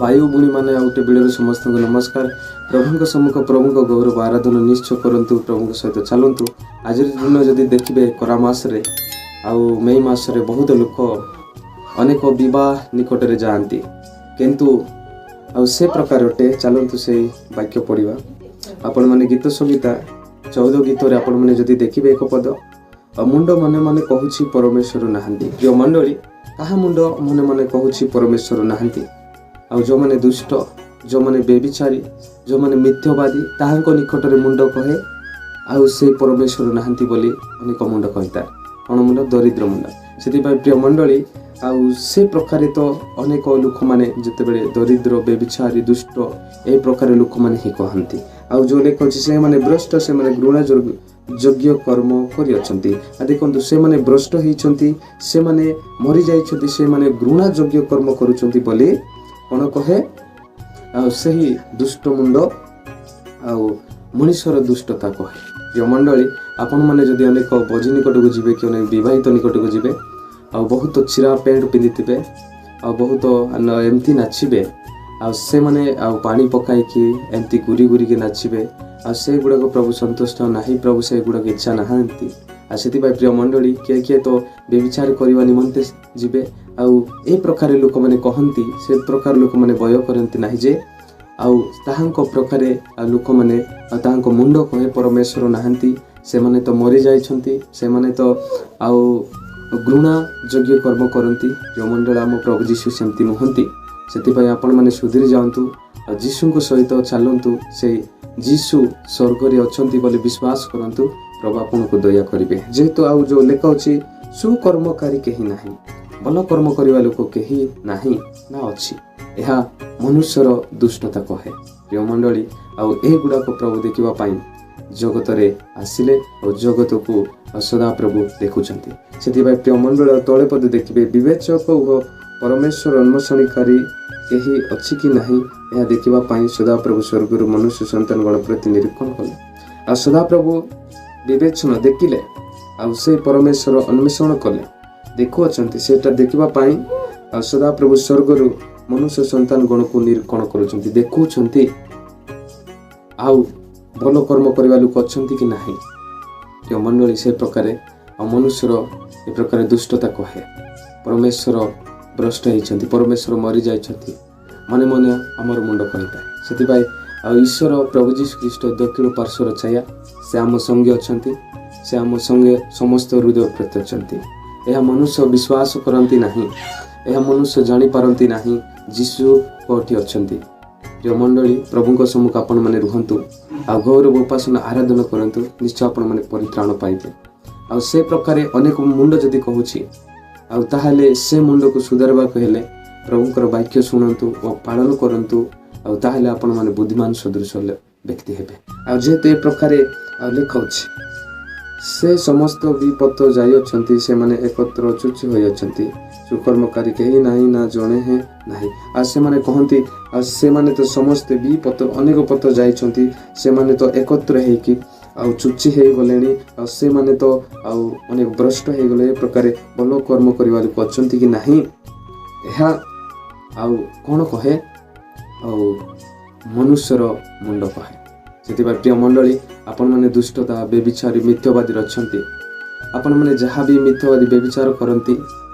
ଭାଇ ଓ ଭଉଣୀମାନେ, ଆଉ ଗୋଟେ ଭିଡ଼ିଓରେ ସମସ୍ତଙ୍କୁ ନମସ୍କାର। ପ୍ରଭୁଙ୍କ ସମ୍ମୁଖ ପ୍ରଭୁଙ୍କ ଗୌରବ ଆରାଧନା ନିଶ୍ଚୟ କରନ୍ତୁ, ପ୍ରଭୁଙ୍କ ସହିତ ଚାଲନ୍ତୁ। ଆଜିର ଦିନ ଯଦି ଦେଖିବେ, ଖରା ମାସରେ ଆଉ ମେ ମାସରେ ବହୁତ ଲୋକ ଅନେକ ବିବାହ ନିକଟରେ ଯାଆନ୍ତି, କିନ୍ତୁ ଆଉ ସେ ପ୍ରକାର ଅଟେ। ଚାଲନ୍ତୁ, ସେଇ ବାକ୍ୟ ପଢ଼ିବା। ଆପଣମାନେ ଗୀତ ସଂହିତା 14 ଗୀତରେ ଆପଣମାନେ ଯଦି ଦେଖିବେ ଏକ ପଦ, ଆଉ ମୁଣ୍ଡ ମନେ ମନେ କହୁଛି, ପରମେଶ୍ୱର ନାହାନ୍ତି। ପ୍ରିୟ ମଣ୍ଡଳୀ, କାହା ମୁଣ୍ଡ ମନେ ମନେ କହୁଛି ପରମେଶ୍ୱର ନାହାନ୍ତି? ଆଉ ଯେଉଁମାନେ ଦୁଷ୍ଟ, ଯେଉଁମାନେ ବ୍ୟଭିଚାରୀ, ଯେଉଁମାନେ ମିଥ୍ୟବାଦୀ, ତାହାଙ୍କ ନିକଟରେ ମୁଣ୍ଡ କହେ ଆଉ ସେଇ ପରମେଶ୍ୱର ନାହାନ୍ତି ବୋଲି ଅନେକ ମୁଣ୍ଡ କହିଥାଏ। କ'ଣ ମୁଣ୍ଡ? ଦରିଦ୍ର ମୁଣ୍ଡ। ସେଥିପାଇଁ ପ୍ରିୟ ମଣ୍ଡଳୀ, ଆଉ ସେ ପ୍ରକାରେ ତ ଅନେକ ଲୋକମାନେ ଯେତେବେଳେ ଦରିଦ୍ର, ବ୍ୟଭିଚାରୀ, ଦୁଷ୍ଟ, ଏହି ପ୍ରକାର ଲୋକମାନେ ହିଁ କହନ୍ତି। ଆଉ ଯେଉଁ ଲେଖ ଅଛି, ସେମାନେ ଭ୍ରଷ୍ଟ, ସେମାନେ ଘୃଣା ଯୋଗ୍ୟ କର୍ମ କରିଅଛନ୍ତି। ଆଉ ଦେଖନ୍ତୁ, ସେମାନେ ଭ୍ରଷ୍ଟ ହେଇଛନ୍ତି, ସେମାନେ ମରିଯାଇଛନ୍ତି, ସେମାନେ ଘୃଣା ଯୋଗ୍ୟ କର୍ମ କରୁଛନ୍ତି ବୋଲି କ'ଣ କହେ? ଆଉ ସେହି ଦୁଷ୍ଟ ମୁଣ୍ଡ ଆଉ ମଣିଷର ଦୁଷ୍ଟତା କହେ। ପ୍ରିୟ ମଣ୍ଡଳୀ, ଆପଣମାନେ ଯଦି ଅନେକ ଭୋଜି ନିକଟକୁ ଯିବେ କି ଅନେକ ବିବାହିତ ନିକଟକୁ ଯିବେ, ଆଉ ବହୁତ ଚିରା ପ୍ୟାଣ୍ଟ ପିନ୍ଧିଥିବେ, ଆଉ ବହୁତ ଏମିତି ନାଚିବେ, ଆଉ ସେମାନେ ଆଉ ପାଣି ପକାଇକି ଏମିତି ଘୁରି ଘୁରିକି ନାଚିବେ, ଆଉ ସେଗୁଡ଼ାକ ପ୍ରଭୁ ସନ୍ତୁଷ୍ଟ ନାହିଁ। ପ୍ରଭୁ ସେଗୁଡ଼ାକ ଇଚ୍ଛା ନାହାନ୍ତି। ଆଉ ସେଥିପାଇଁ ପ୍ରିୟ ମଣ୍ଡଳୀ, କିଏ କିଏ ତ ବ୍ୟଭିଚାର କରିବା ନିମନ୍ତେ ଯିବେ। ଆଉ ଏ ପ୍ରକାର ଲୋକମାନେ କହନ୍ତି, ସେ ପ୍ରକାର ଲୋକମାନେ ଭୟ କରନ୍ତି ନାହିଁ ଯେ ଆଉ ତାହାଙ୍କ ପ୍ରକାରେ ଆଉ ଲୋକମାନେ ଆଉ ତାହାଙ୍କ ମୁଣ୍ଡ କହେ ପରମେଶ୍ୱର ନାହାନ୍ତି, ସେମାନେ ତ ମରିଯାଇଛନ୍ତି, ସେମାନେ ତ ଆଉ ଘୃଣା ଯୋଗ୍ୟ କର୍ମ କରନ୍ତି। ପ୍ରିୟ ମଣ୍ଡଳୀ, ଆମ ପ୍ରଭୁ ଯୀଶୁ ସେମିତି ନୁହନ୍ତି। ସେଥିପାଇଁ ଆପଣମାନେ ସୁଧୁରି ଯାଆନ୍ତୁ ଆଉ ଯୀଶୁଙ୍କ ସହିତ ଚାଲନ୍ତୁ। ସେଇ ଯୀଶୁ ସ୍ୱର୍ଗରେ ଅଛନ୍ତି ବୋଲି ବିଶ୍ୱାସ କରନ୍ତୁ, ପ୍ରଭୁ ଆପଣଙ୍କୁ ଦୟା କରିବେ। ଯେହେତୁ ଆଉ ଯେଉଁ ଲେଖା ଅଛି, ସୁକର୍ମକାରୀ କେହି ନାହିଁ, ଭଲ କର୍ମ କରିବା ଲୋକ କେହି ନାହିଁ ନା ଅଛି, ଏହା ମନୁଷ୍ୟର ଦୁଷ୍ଟତା କହେ। ପ୍ରିୟ ମଣ୍ଡଳୀ, ଆଉ ଏଗୁଡ଼ାକ ପ୍ରଭୁ ଦେଖିବା ପାଇଁ ଜଗତରେ ଆସିଲେ ଆଉ ଜଗତକୁ ସଦାପ୍ରଭୁ ଦେଖୁଛନ୍ତି। ସେଥିପାଇଁ ପ୍ରିୟ ମଣ୍ଡଳୀ, ତଳେ ପଦ ଦେଖିବେ, ବିବେଚକ ଓ ପରମେଶ୍ୱର ଅନ୍ୱେଷଣକାରୀ କେହି ଅଛି କି ନାହିଁ, ଏହା ଦେଖିବା ପାଇଁ ସଦାପ୍ରଭୁ ସ୍ୱର୍ଗରୁ ମନୁଷ୍ୟ ସନ୍ତାନଗଣ ପ୍ରତି ନିରୀକ୍ଷଣ କଲେ। ଆଉ ସଦାପ୍ରଭୁ ବିବେଚନ ଦେଖିଲେ ଆଉ ସେ ପରମେଶ୍ୱର ଅନ୍ୱେଷଣ କଲେ, ଦେଖୁଅଛନ୍ତି ସେଇଟା ଦେଖିବା ପାଇଁ। ଆଉ ସଦାପ୍ରଭୁ ସ୍ୱର୍ଗରୁ ମନୁଷ୍ୟ ସନ୍ତାନ ଗଣକୁ ନିରୀକ୍ଷଣ କରୁଛନ୍ତି, ଦେଖୁଛନ୍ତି ଆଉ ଭଲ କର୍ମ କରିବା ଲୋକ ଅଛନ୍ତି କି ନାହିଁ। ପ୍ରିୟ ମଣ୍ଡଳୀ, ସେ ପ୍ରକାରେ ଆଉ ମନୁଷ୍ୟର ଏ ପ୍ରକାର ଦୁଷ୍ଟତା କହେ, ପରମେଶ୍ୱର ଭ୍ରଷ୍ଟ ହେଇଛନ୍ତି, ପରମେଶ୍ୱର ମରିଯାଇଛନ୍ତି, ମନେ ମନେ ଆମର ମୁଣ୍ଡ କହିଥାଏ। ସେଥିପାଇଁ ଆଉ ଈଶ୍ୱର ପ୍ରଭୁ ଯୀଶୁ ଖ୍ରୀଷ୍ଟ ଦକ୍ଷିଣ ପାର୍ଶ୍ୱର ଛାୟା, ସେ ଆମ ସଙ୍ଗେ ଅଛନ୍ତି, ସେ ଆମ ସଙ୍ଗେ ସମସ୍ତ ହୃଦୟ ପ୍ରତି ଅଛନ୍ତି। ଏହା ମନୁଷ୍ୟ ବିଶ୍ୱାସ କରନ୍ତି ନାହିଁ, ଏହା ମନୁଷ୍ୟ ଜାଣିପାରନ୍ତି ନାହିଁ ଯୀଶୁ କୋଉଠି ଅଛନ୍ତି। ପ୍ରିୟ ମଣ୍ଡଳୀ, ପ୍ରଭୁଙ୍କ ସମ୍ମୁଖ ଆପଣମାନେ ରୁହନ୍ତୁ ଆଉ ଗୌରବ, ଉପାସନା, ଆରାଧନା କରନ୍ତୁ, ନିଶ୍ଚୟ ଆପଣମାନେ ପରିତ୍ରାଣ ପାଇବେ। ଆଉ ସେ ପ୍ରକାରେ ଅନେକ ମୁଣ୍ଡ ଯଦି କହୁଛି, ଆଉ ତାହେଲେ ସେ ମୁଣ୍ଡକୁ ସୁଧାରିବାକୁ ହେଲେ ପ୍ରଭୁଙ୍କର ବାକ୍ୟ ଶୁଣନ୍ତୁ ଓ ପାଳନ କରନ୍ତୁ, ଆଉ ତାହେଲେ ଆପଣମାନେ ବୁଦ୍ଧିମାନ ସଦୃଶ ବ୍ୟକ୍ତି ହେବେ। ଆଉ ଯେହେତୁ ଏ ପ୍ରକାରେ ଆଉ ଲେଖା ଅଛି, ସେ ସମସ୍ତ ବିପଥ ଯାଇଅଛନ୍ତି, ସେମାନେ ଏକତ୍ର ଚୁଚି ହୋଇଅଛନ୍ତି, ସୁକର୍ମକାରୀ କେହି ନାହିଁ, ନା ଜଣେ ହେଁ ନାହିଁ। ଆଉ ସେମାନେ କହନ୍ତି, ଆଉ ସେମାନେ ତ ସମସ୍ତେ ବିପଥ, ଅନେକ ପଥ ଯାଇଛନ୍ତି, ସେମାନେ ତ ଏକତ୍ର ହେଇକି ଆଉ ଚୁଚି ହେଇଗଲେଣି, ଆଉ ସେମାନେ ତ ଆଉ ଅନେକ ଭ୍ରଷ୍ଟ ହେଇଗଲେ। ଏ ପ୍ରକାରେ ଭଲ କର୍ମ କରିବା ଲୋକ ଅଛନ୍ତି କି ନାହିଁ, ଏହା ଆଉ କ'ଣ କହେ? ଆଉ ମନୁଷ୍ୟର ମୁଣ୍ଡ କହେ। ସେଥିପାଇଁ ପ୍ରିୟ ମଣ୍ଡଳୀ, ଆପଣମାନେ ଦୁଷ୍ଟତା, ବ୍ୟଭିଚାରୀ, ମିଥ୍ୟବାଦୀରେ ଅଛନ୍ତି। ଆପଣମାନେ ଯାହା ବି ମିଥ୍ୟବାଦୀ, ବ୍ୟଭିଚାର କରନ୍ତି,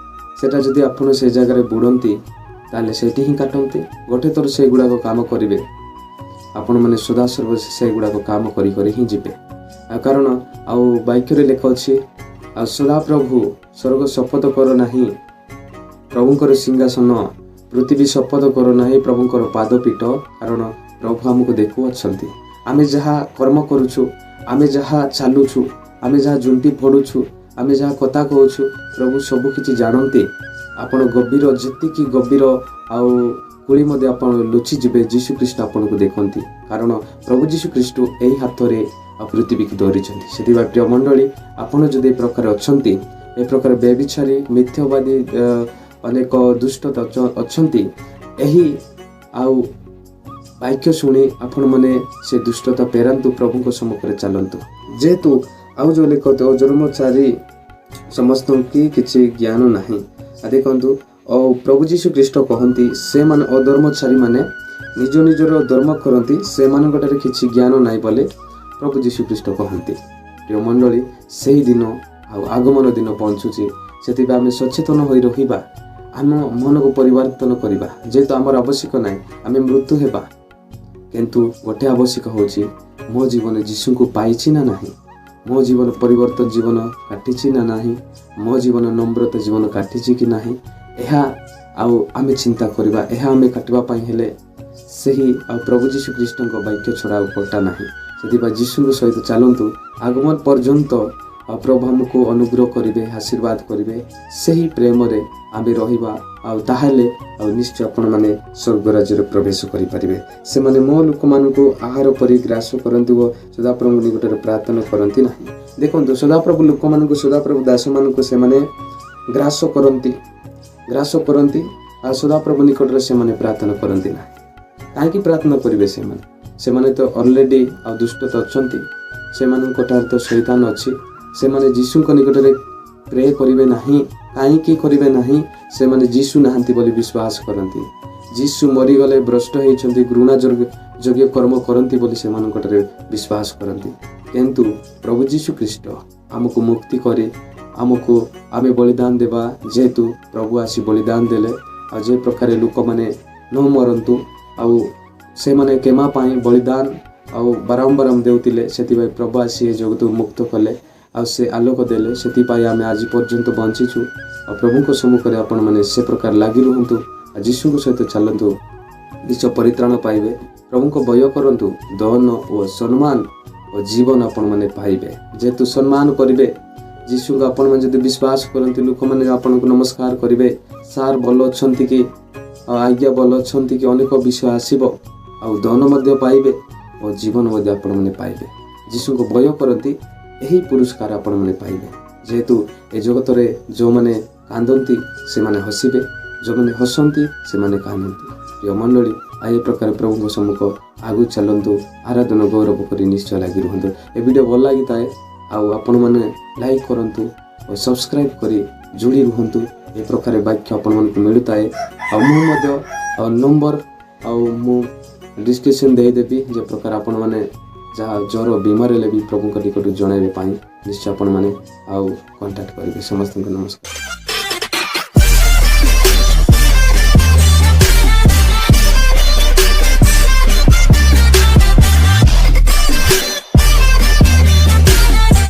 ସେଟା ଯଦି ଆପଣ ସେ ଜାଗାରେ ବୁଡ଼ନ୍ତି, ତାହେଲେ ସେଇଠି ହିଁ କାଟନ୍ତି। ଗୋଟେ ଥର ସେଗୁଡ଼ାକ କାମ କରିବେ, ଆପଣମାନେ ସଦାସର୍ବଦା ସେଗୁଡ଼ାକ କାମ କରି କରି ହିଁ ଯିବେ। ଆଉ କାରଣ ଆଉ ବାକ୍ୟରେ ଲେଖା ଅଛି, ଆଉ ସଦାପ୍ରଭୁ ସ୍ୱର୍ଗ ଶପଥ କର ନାହିଁ, ପ୍ରଭୁଙ୍କର ସିଂହାସନ, ପୃଥିବୀ ଶପଥ କର ନାହିଁ, ପ୍ରଭୁଙ୍କର ପାଦପୀଠ, କାରଣ ପ୍ରଭୁ ଆମକୁ ଦେଖୁଅଛନ୍ତି। ଆମେ ଯାହା କର୍ମ କରୁଛୁ, ଆମେ ଯାହା ଚାଲୁଛୁ, ଆମେ ଯାହା ଜୁଣ୍ଟି ଫୋଡ଼ୁଛୁ, ଆମେ ଯାହା କଥା କହୁଛୁ, ପ୍ରଭୁ ସବୁ କିଛି ଜାଣନ୍ତି। ଆପଣ ଗଭୀର, ଯେତିକି ଗଭୀର ଆଉ କୁଳି ମଧ୍ୟ ଆପଣ ଲୁଚିଯିବେ, ଯୀଶୁ ଖ୍ରୀଷ୍ଟ ଆପଣଙ୍କୁ ଦେଖନ୍ତି, କାରଣ ପ୍ରଭୁ ଯୀଶୁ ଖ୍ରୀଷ୍ଟ ଏହି ହାତରେ ଆଉ ପୃଥିବୀକୁ ଧରିଛନ୍ତି। ସେଥିପାଇଁ ପ୍ରିୟ ମଣ୍ଡଳୀ, ଆପଣ ଯଦି ଏ ପ୍ରକାର ଅଛନ୍ତି, ଏ ପ୍ରକାର ବ୍ୟଭିଚାରୀ, ମିଥ୍ୟବାଦୀ, ଅନେକ ଦୁଷ୍ଟତା ଅଛନ୍ତି, ଏହି ଆଉ ବାକ୍ୟ ଶୁଣି ଆପଣମାନେ ସେ ଦୁଷ୍ଟତା ପେରାନ୍ତୁ, ପ୍ରଭୁଙ୍କ ସମ୍ମୁଖରେ ଚାଲନ୍ତୁ। ଯେହେତୁ ଆଉ ଯେଉଁ ଲେଖ, ଅଜନ୍ମଚାରୀ ସମସ୍ତଙ୍କୁ କିଛି ଜ୍ଞାନ ନାହିଁ। ଆଉ ଦେଖନ୍ତୁ, ଆଉ ପ୍ରଭୁ ଯୀଶୁ ଖ୍ରୀଷ୍ଟ କହନ୍ତି, ସେମାନେ ଅଧର୍ମଚାରୀମାନେ ନିଜ ନିଜର ଧର୍ମ କରନ୍ତି, ସେମାନଙ୍କଠାରେ କିଛି ଜ୍ଞାନ ନାହିଁ ବୋଲି ପ୍ରଭୁ ଯୀଶୁ ଖ୍ରୀଷ୍ଟ କହନ୍ତି। ପ୍ରିୟ ମଣ୍ଡଳୀ, ସେହି ଦିନ ଆଉ ଆଗମନ ଦିନ ପହଞ୍ଚୁଛି। ସେଥିପାଇଁ ଆମେ ସଚେତନ ହୋଇ ରହିବା, ଆମ ମନକୁ ପରିବର୍ତ୍ତନ କରିବା। ଯେହେତୁ ଆମର ଆବଶ୍ୟକ ନାହିଁ ଆମେ ମୃତ୍ୟୁ ହେବା, କିନ୍ତୁ ଗୋଟେ ଆବଶ୍ୟକ ହେଉଛି, ମୋ ଜୀବନ ଯୀଶୁଙ୍କୁ ପାଇଛି ନା ନାହିଁ, ମୋ ଜୀବନ ପରିବର୍ତ୍ତନ ଜୀବନ କାଟିଛି ନା ନାହିଁ, ମୋ ଜୀବନ ନମ୍ରତା ଜୀବନ କାଟିଛି କି ନାହିଁ, ଏହା ଆଉ ଆମେ ଚିନ୍ତା କରିବା। ଏହା ଆମେ କାଟିବା ପାଇଁ ହେଲେ ସେହି ଆଉ ପ୍ରଭୁ ଯୀଶୁ ଖ୍ରୀଷ୍ଟଙ୍କ ବାକ୍ୟ ଛଡ଼ା ଆଉ କଟା ନାହିଁ। ସେଥିପାଇଁ ଯୀଶୁଙ୍କ ସହିତ ଚାଲନ୍ତୁ ଆଗମନ ପର୍ଯ୍ୟନ୍ତ। ଆଉ ପ୍ରଭୁ ଆମକୁ ଅନୁଗ୍ରହ କରିବେ, ଆଶୀର୍ବାଦ କରିବେ। ସେହି ପ୍ରେମରେ ଆମେ ରହିବା, ଆଉ ତାହେଲେ ଆଉ ନିଶ୍ଚୟ ଆପଣମାନେ ସ୍ୱର୍ଗ ରାଜ୍ୟରେ ପ୍ରବେଶ କରିପାରିବେ। ସେମାନେ ମୋ ଲୋକମାନଙ୍କୁ ଆହାର ପରି ଗ୍ରାସ କରନ୍ତି ଓ ସଦାପ୍ରଭୁ ନିକଟରେ ପ୍ରାର୍ଥନା କରନ୍ତି ନାହିଁ। ଦେଖନ୍ତୁ, ସଦାପ୍ରଭୁ ଲୋକମାନଙ୍କୁ, ସଦାପ୍ରଭୁ ଦାସମାନଙ୍କୁ ସେମାନେ ଗ୍ରାସ କରନ୍ତି, ଗ୍ରାସ କରନ୍ତି, ଆଉ ସଦାପ୍ରଭୁ ନିକଟରେ ସେମାନେ ପ୍ରାର୍ଥନା କରନ୍ତି ନାହିଁ। କାହିଁକି ପ୍ରାର୍ଥନା କରିବେ ସେମାନେ? ସେମାନେ ତ ଅଲରେଡ଼ି ଆଉ ଦୁଷ୍ଟ ତ ଅଛନ୍ତି, ସେମାନଙ୍କ ଠାରେ ତ ଶୈତାନ ଅଛି। ସେମାନେ ଯୀଶୁଙ୍କ ନିକଟରେ ପ୍ରେ କରିବେ ନାହିଁ। କାହିଁକି କରିବେ ନାହିଁ? ସେମାନେ ଯୀଶୁ ନାହାନ୍ତି ବୋଲି ବିଶ୍ୱାସ କରନ୍ତି। ଯୀଶୁ ମରିଗଲେ, ଭ୍ରଷ୍ଟ ହେଇଛନ୍ତି, ଘୃଣା ଯୋଗ୍ୟ କର୍ମ କରନ୍ତି ବୋଲି ସେମାନଙ୍କଠାରେ ବିଶ୍ୱାସ କରନ୍ତି। କିନ୍ତୁ ପ୍ରଭୁ ଯୀଶୁ ଖ୍ରୀଷ୍ଟ ଆମକୁ ମୁକ୍ତି କରି ଆମକୁ ଆମେ ବଳିଦାନ ଦେବା। ଯେହେତୁ ପ୍ରଭୁ ଆସି ବଳିଦାନ ଦେଲେ, ଆଉ ଯେ ପ୍ରକାର ଲୋକମାନେ ନ ମରନ୍ତୁ, ଆଉ ସେମାନେ କ୍ଷମା ପାଇଁ ବଳିଦାନ ଆଉ ବାରମ୍ବାର ଦେଉଥିଲେ, ସେଥିପାଇଁ ପ୍ରଭୁ ଆସି ଏ ଜଗତକୁ ମୁକ୍ତ କଲେ ଆଉ ସେ ଆଲୋକ ଦେଲେ। ସେଥିପାଇଁ ଆମେ ଆଜି ପର୍ଯ୍ୟନ୍ତ ବଞ୍ଚିଛୁ। ଆଉ ପ୍ରଭୁଙ୍କ ସମ୍ମୁଖରେ ଆପଣମାନେ ସେ ପ୍ରକାର ଲାଗି ରୁହନ୍ତୁ ଆଉ ଯୀଶୁଙ୍କ ସହିତ ଚାଲନ୍ତୁ, ନିଶ୍ଚୟ ପରିତ୍ରାଣ ପାଇବେ। ପ୍ରଭୁଙ୍କ ଭୟ କରନ୍ତୁ, ଧନ ଓ ସମ୍ମାନ ଓ ଜୀବନ ଆପଣମାନେ ପାଇବେ। ଯେହେତୁ ସମ୍ମାନ କରିବେ ଯୀଶୁଙ୍କୁ, ଆପଣମାନେ ଯଦି ବିଶ୍ୱାସ କରନ୍ତି, ଲୋକମାନେ ଆପଣଙ୍କୁ ନମସ୍କାର କରିବେ, ସାର୍ ଭଲ ଅଛନ୍ତି କି, ଆଜ୍ଞା ଭଲ ଅଛନ୍ତି କି, ଅନେକ ବିଷୟ ଆସିବ। ଆଉ ଧନ ମଧ୍ୟ ପାଇବେ ଓ ଜୀବନ ମଧ୍ୟ ଆପଣମାନେ ପାଇବେ। ଯୀଶୁଙ୍କୁ ଭୟ କରନ୍ତି, ଏହି ପୁରସ୍କାର ଆପଣମାନେ ପାଇବେ। ଯେହେତୁ ଏ ଜଗତରେ ଯେଉଁମାନେ କାନ୍ଦନ୍ତି ସେମାନେ ହସିବେ, ଯେଉଁମାନେ ହସନ୍ତି ସେମାନେ କାନ୍ଦନ୍ତି। ପ୍ରିୟ ମଣ୍ଡଳୀ, ଆଉ ଏ ପ୍ରକାର ପ୍ରଭୁଙ୍କ ସମ୍ମୁଖ ଆଗକୁ ଚାଲନ୍ତୁ, ଆରାଧନା ଗୌରବ କରି ନିଶ୍ଚୟ ଲାଗି ରୁହନ୍ତୁ। ଏ ଭିଡ଼ିଓ ଭଲ ଲାଗିଥାଏ ଆଉ ଆପଣମାନେ ଲାଇକ୍ କରନ୍ତୁ ଓ ସବସ୍କ୍ରାଇବ୍ କରି ଯୋଡ଼ି ରୁହନ୍ତୁ। ଏ ପ୍ରକାର ବାକ୍ୟ ଆପଣମାନଙ୍କୁ ମିଳୁଥାଏ। ଆଉ ମୁଁ ମଧ୍ୟ ନମ୍ବର ଆଉ ମୁଁ ଡିସ୍କ୍ରିପ୍ସନ୍ ଦେଇଦେବି, ଯେ ପ୍ରକାର ଆପଣମାନେ ଯାହା ଜ୍ୱର ବିମାର ହେଲେ ବି ପ୍ରଭୁଙ୍କ ନିକଟକୁ ଜଣାଇବା ପାଇଁ ନିଶ୍ଚୟ ଆପଣମାନେ ଆଉ କଣ୍ଟାକ୍ଟ କରିବେ। ସମସ୍ତଙ୍କୁ ନମସ୍କାର।